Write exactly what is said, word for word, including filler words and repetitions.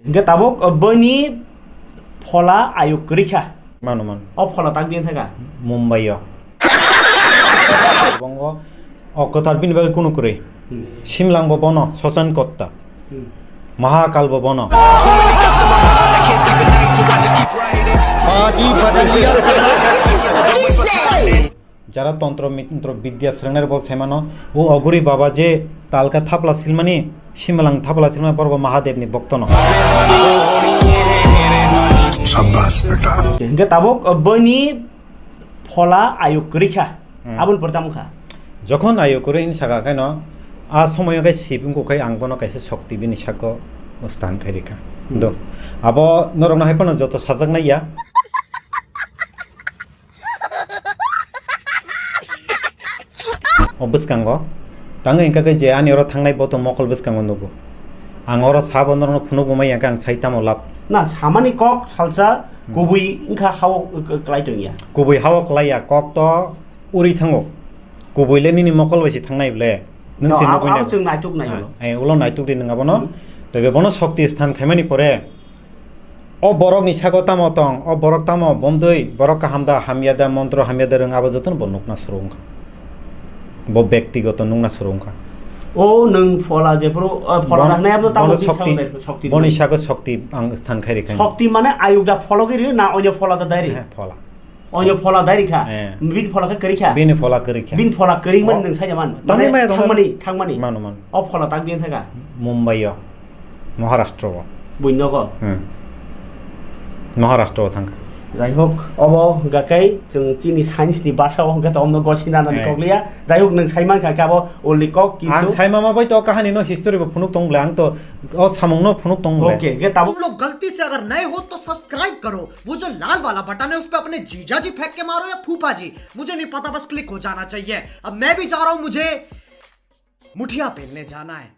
Hingke tabuk, uh, boni phola ayuk kwrwi kha. Mano, mano. O phola tak bini thaka? Mumbai o. Bongo o kwthar bini bagwi kunu kwrwi. Hmm. Simlang bo bono, Sachin Kotta. Hmm. Mahakal bo bono. Party badal liya sala. Jara tontro mitro bidya srengner borok saimano, o Oguri Baba je talka thapla silmani, Simalang thapla silmani borok Mahadev ni boktono. Sabbas beta. Hingke tabuk, uh, boni phola ayuk kwrwi kha. Hmm. Aboni pore tamo kha? Jokhon ayuk kwrwi hini saka khaino, a somoyo khe sip wngkha khe ang bono kaisa sokti bini sako stan khai rikha. Hmm. Do. Abo norokno hai phano joto sajaknai ya. O bwskango tangwi hwnka khe je ani oro thangnai bo to mokol bwskango nugo. Ang oro sabo norokno phunukgwi maya hwnkhe ang sai tamo lab. Na, samani kok salsa. Hmm. Kubui wngkha hao k-, klai tongya. Kubui hao klai ya, kok to uri thango. Kubui le nini mokol bai se thangnai ble. Nwng No, se abo, nugui abo nai. Chwng naituk nai Ah, ulo. Eh, ulo naituk di nwng abono. Hmm. Tei be bono sokti sthan khaimani pore. O borok ni sako tamo tong, o borok tamo bomdwi, borok kaham da, hamya da, montro hamya da rwng abo jotono bo nukna suru wngkha. Bo bektigoto nukna suru wngkha. O nwng phola jephuru, o phola Bon-, da hwnwi abo tamo bono di sokti, sabo de, sokti boni di. Sako sokti ang sthan khai rikha. Sokti mane ayuk da phologwi rw na onyo phola da dai rw? He, phola. Onyo phola dai rikha. Eh. Bini phola khe kwrwi kha. Bini phola kwrwi kha. Bini phola kwrwi mani Oh. Nwng saida man. Tamo Mane maya dong thangmani, thangmani. Mano, mano. O phola tak bini thaka? Mumbai o. Maharashtra o. Buino ko? Hmm. Maharashtra o thangkha. Jai hok, obo hwnkha khe chwng chini science ni basa o hwnkha to omno gosina nani Eh. kokliya. Jai hok, nwng sai mankha khe abo ulni kok kintu Ang sai mama bai to kahani no history bo phunuk tong ble. Ang to o samung no phunuk tong ble. Okay, khe tabuk तुम लोग गलती से अगर नए हो तो सब्सक्राइब करो। वो जो लाल वाला बटन है उस पे अपने जीजा जी फेंक के मारो या फूफा जी, मुझे नहीं पता, बस क्लिक हो जाना चाहिए। अब मैं भी जा रहा हूँ, मुझे मुठिया पेलने जाना है।